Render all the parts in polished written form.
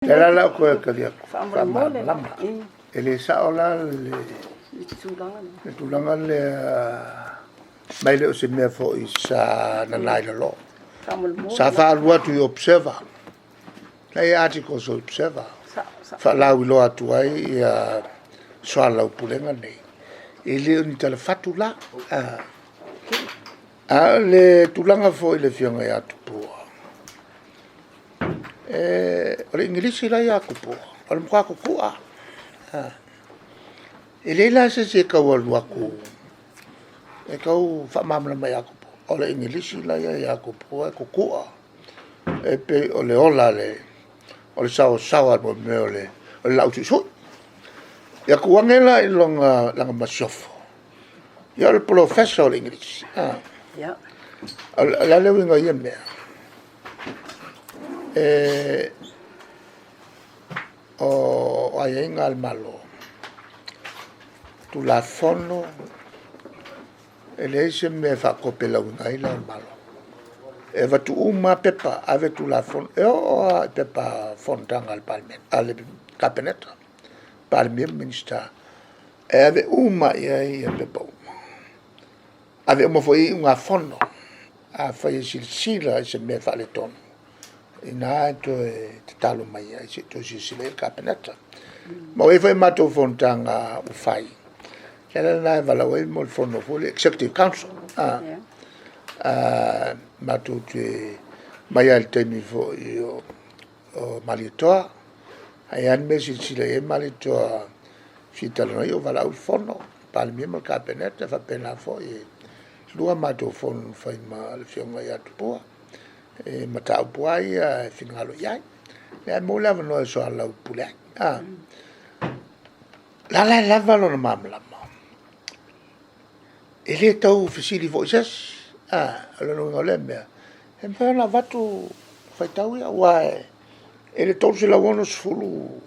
Le la la ko e tali atu. Faamalamalama. E le sao la le tulaga lea mai le o se mea foi sa nana i lalo. Sa faalu atu i Observer. La e articles o Observer. Faalauiloa atu ai ia soalaupulega nei. E le o ni talafatu la. A o le tulaga foi i le Afioga ia Tupua, o le Igilisi la e ia Tupua, o le matua tutu'a lava. E leai la se isi e tau alu atu e tau faamalamalama ia Tupua, o le Igilisi la e ia Tupua e tutu'a, e pei o le ola o le saoasaoa o le mea o le laau suisui. Ia tuu ane la i lana masiofo, ia o le Polofesa o le Igilisi. O le a le uiga o ia mea? O aiaiga a le Malo, Tulafono, e leai se mea e faatopelauina ai Le Ao o le Malo. E avatu uma lava pepa, ave Tulafono, e oo lava i pepa o fonotaga a le Kapeneta, Palemia ma Minisita, e ave uma lava i ai pepa uma. Ave uma foi i ai iugafono, afai e silasila i se mea e faaletonu, o i ina e toe tatalo mai ai se i toe silasila i ai le Kapeneta. Ma ua i ai foi a matou fonotaga ua fai, o le ala lena e valaau ai le fono foi lea o le Executive Council, matou te omai lava i le taimi foi o Malietoa, a i ai lava ni mea e silasila i ai Malietoa e fia talanoa ai, ia ua valaau le fono, Palemia ma le Kapeneta, e faapena foi, e 2 a matou fono na fai ma le Afioga ia Tupua, i mataupu lava ia e finagalo i ai. Ae maua le avanoa e soalaupule ai. O la la e lava lona malamalama, e le tau fesili foi i se isi. O lona uiga o lea mea, e mafai ona avatu faitau ia, aua i le 360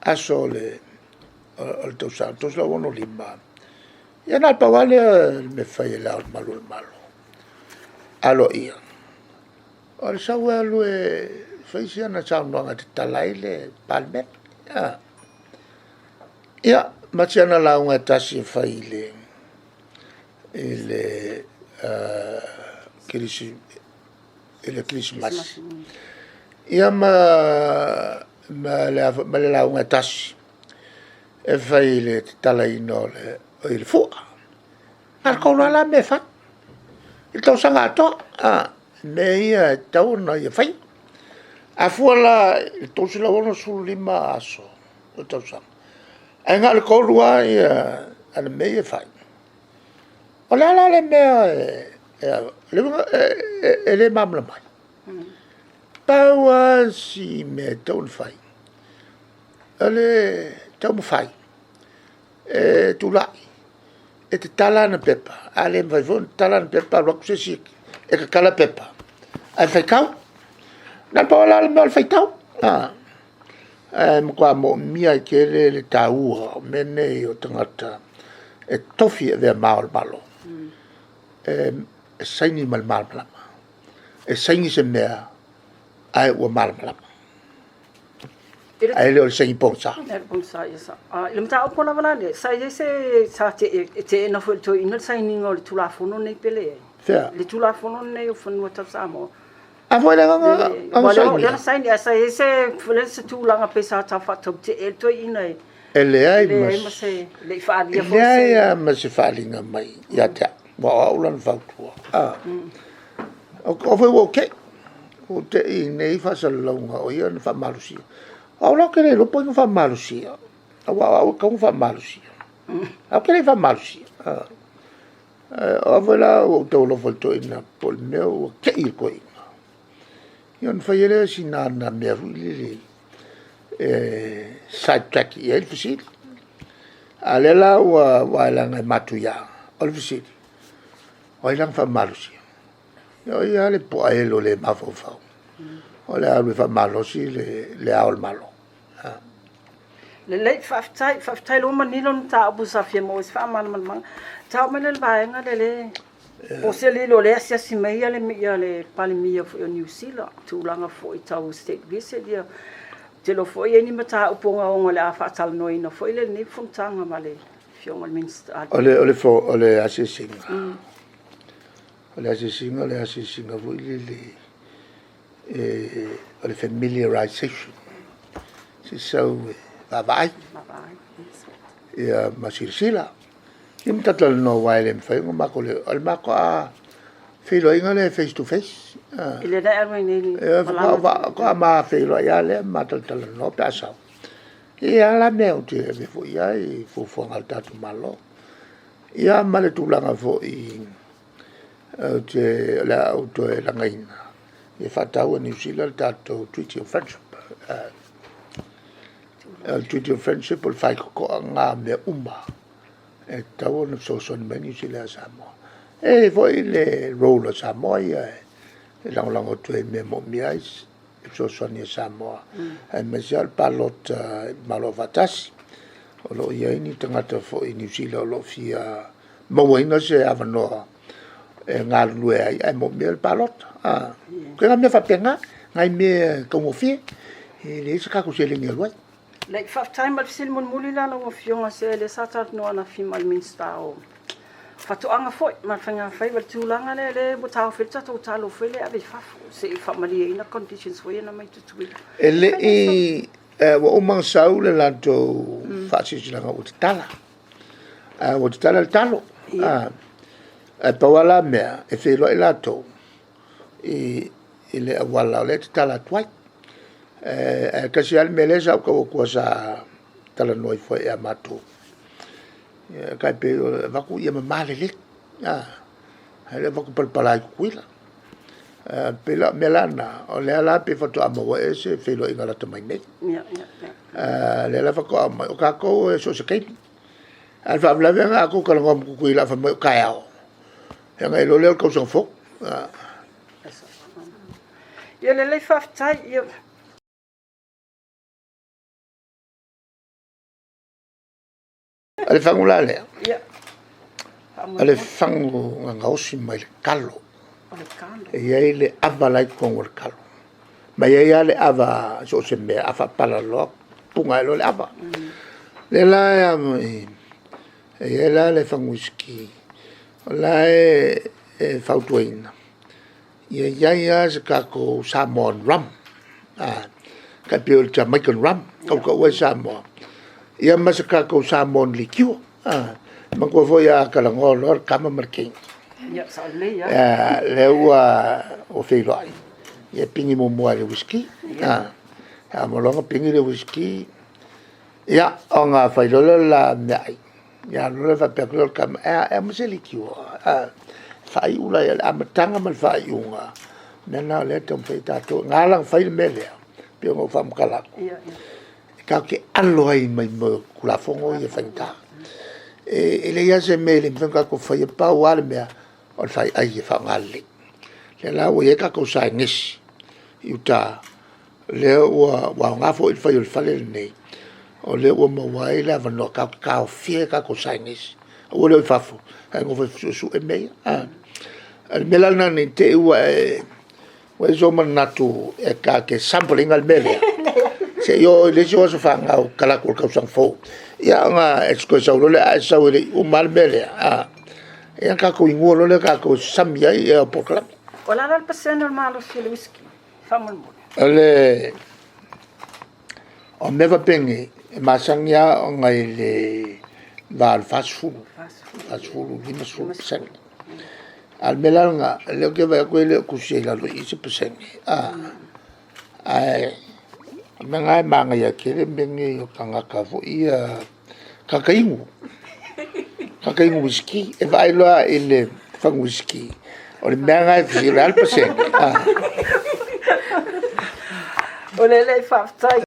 aso o le tausaga, 365, ia na o le pau lava lea o le mea e fai e Le Ao Mamalu o le Malo, aloaia, o le sau e alu e fai sana saunoaga e tatala ai le Palemene. Ia, ma si ana lauga e tasi e fai i le Kerisimasi, ia ma le lauga e tasi e fai i le tatalaina o le fua. Na o le 3 lava la mea e fai i le tausaga atoa, mea ia e tatau ona ia faia. A fua la i le 365 aso o le tausaga, ae na o le 3 lava ana mea ia e fai, o le a la le mea e le malamalama ai? Pau lava si mea e tatau ona fai, o le taumafai e tulai e tatala ana pepa, a le mafai foi ona tatala ana pepa, alu atu se isi e tatala pepa ae faitau. Na o le pau lava la le mea o le faitau, ae matua manaomia tele le taua o mea nei o tagata e tofi e avea ma Ao o le Malo, e saini ma le malamalama. E saini se mea ae ua malamalama, ae le o le saini pogisa. I le mataupu lava la lea, sa i ai se sa teena foi e le toeaina le sainiga o le Tulafono lenei pe leai? Fea? Le Tulafono lenei o Fanua Tau Samoa. A foi lea na saini. Lea na saini, ae sa i ai se tulaga pei sa tau faatautee ai le toeaina e leai ma se le i faaalia foi se... E leai lava ma se faaaliga mai ia te au, aua o au lana fautua. O au foi ua ou te i, ua ou te i i nei faasalalauga o ia na faamalosia. O au la ou te le iloa po o ai na faamalosia, aua o au e tatau ona faamalosia, ae ou te le i faamalosia. O au foi la ua ou tau alofa i le toeaina, po o le mea ua te i le toeaina, ia ona fai ai lea o sina ana mea foi lele e side track i ai le fesili. A o lea la ua, aua leaga e matuia. O le fesili, o ai la na faamalosia? Ia o ia lava le poaelo le mafaufau, o le a alu e faamalosi le Ao o le Malo. Lelei, faafetai, faafetai o lea ua manino le mataupu sa fia maua ai se faamalamalamaga. Tau mai lea i le vaega lea Po o se lilo o lea e asiasi mai ai le Palemia foi o Niu Sila, tulaga foi tau state visit, ia, ou te iloa foi e i ai ni mataupu ogaoga o le a faatalanoaina foi i lenei fonotaga ma le Afioga i le Minisita. O le asiasiga, o le asiasiga o le asiasiga foi lele o le familiarization, se i sau e vaavaai ma silasila. Ia ma talatalanoa aua e le mafai ona matou le... O le matou feiloaiga lea face to face. I le la e alu ai nei i le malaga. Faatoa ma feiloai lava lea ma talatalanoa pe a sau. E i ai lava la mea ou te ave foi i ai i fuafuaga a le tatou Malo. Ia ma le tulaga foi o le a ou toe lagaina, e faataua e Niu Sila le tatou Treaty of Friendship. O le Treaty of Friendship o le faitotoa lena o mea uma e tatau ona fesoasoani mai Niu Sila ia Samoa. E i ai foi le role a Samoa ia e lagolago atu ai i mea e manaomia ai le fesoasoani a Samoa, aemaise lava o le palota i Malo Afaatasi. O lo o i ai ni tagata foi i Niu Sila o lo o fia mauaina se avanoa e galulue ai, ae manaomia le palota. O ituaiga mea faapena, nai mea taugofie, e leai se tatou seleni e alu ai. Faafetai ma le fesili mulimuli la lau Afioga, se lea sa talanoa ananafi ma le Minisita o Faatoaga foi ma le Faigafaiva i le tulaga lea lea ua taofi ai le tatou talo foi lea e ave i fafo, se i faamalieina conditions foi ia na aumai Tutuila. E le i, ua uma ona sau le latou faasilasilaga ua tatala, ae ua tatala le talo. Ae pau lava la mea, e feiloai latou i le auala o lea e tatala atu ai. Ae tasi lava le mea lea sa ou tau atua sa talanoa ifo ai ia matou, e tai pei o le avatu ia mama lelei, ae le avatu palapala i Tutuila. E pei la o mea la na, o lea la pei faatoa maua ea se feiloaiga lata mai nei. O lea la faatoa aumai, o tatou e so o se taimi. A o le faalavelave na tatou talanoa ma Tutuila fai mai o taeao, ia ona e iloa lea o le tausaga fou. Ia lelei faafetai. Ia. O le fagu la lea, o le fagu na gaosi mai le talo. E i ai le ava la e i totonu o le talo. Ma e i ai lava le ava so o se mea, a faapala loa, puna ae loa le ava. O lea la e i ai la le fagu uisiki, o la e fautuaina, ia i ai lava se tatou Samoan Rum, tai pei o le Jamaican Rum, e tautaua ai Samoa, ia ma se tatou Samoan Liqueur. Manatua foi a talanoa loa le tama ma le teine, lea ua feiloai, ia pigi muamua lava i le uisiki. A uma loa ona pigi le uisiki, ia, ona fai loa lea o le la meaai, ona alu loa lea faapea atu le tama, e a, e aumai se liqueur. Faaiu la i ai, o le amataga ma le faaiuga, o mea na o lea e taumafai ai tatou. Na ala ona fai le mea lea, pei ona ou faamatala atu, e tatou te alo ai mai mea o Tulafono ia faigata. E leai lava se mea e le mafai ona tatou faia, pau lava le mea, o le faiai ia faaaoga lelei. O lea la ua i ai tatou saienisi i uta, o lea ua aoga foi le fai o le fale lenei, o lea ua maua ai le avanoa tatou te taofia ai tatou saienisi, aua le o i fafo ae nofo e suesue mea ia. O le mea la lena ne i te i ua i ai sou manatu e ta te sample ina le mea lea, se i oo i le isi aso fanau talaatu o le tausaga fou, ia ona e toe sau loa lea, a e sau e le i uma lava le mea lea, ia ona tatou inua loa lea e tatou e sasami ai polokalame. O le a la le pasene o le malosi o le uisiki? Faamolemole. O mea faapenei, e masani lava ona i le va o le 40, 40, 50%. A o le mea la lena, o lea ou te vaai atu e le o tusia i lalo i i se pasene, ae o le mea lena e manaia tele mea nei o tagata foi ia, tagata inu, tagata inu uisiki. E vaai loa i le fagu uisiki, o le mea lava lena e fesili, o le a le pasene? Ua lelei faafetai.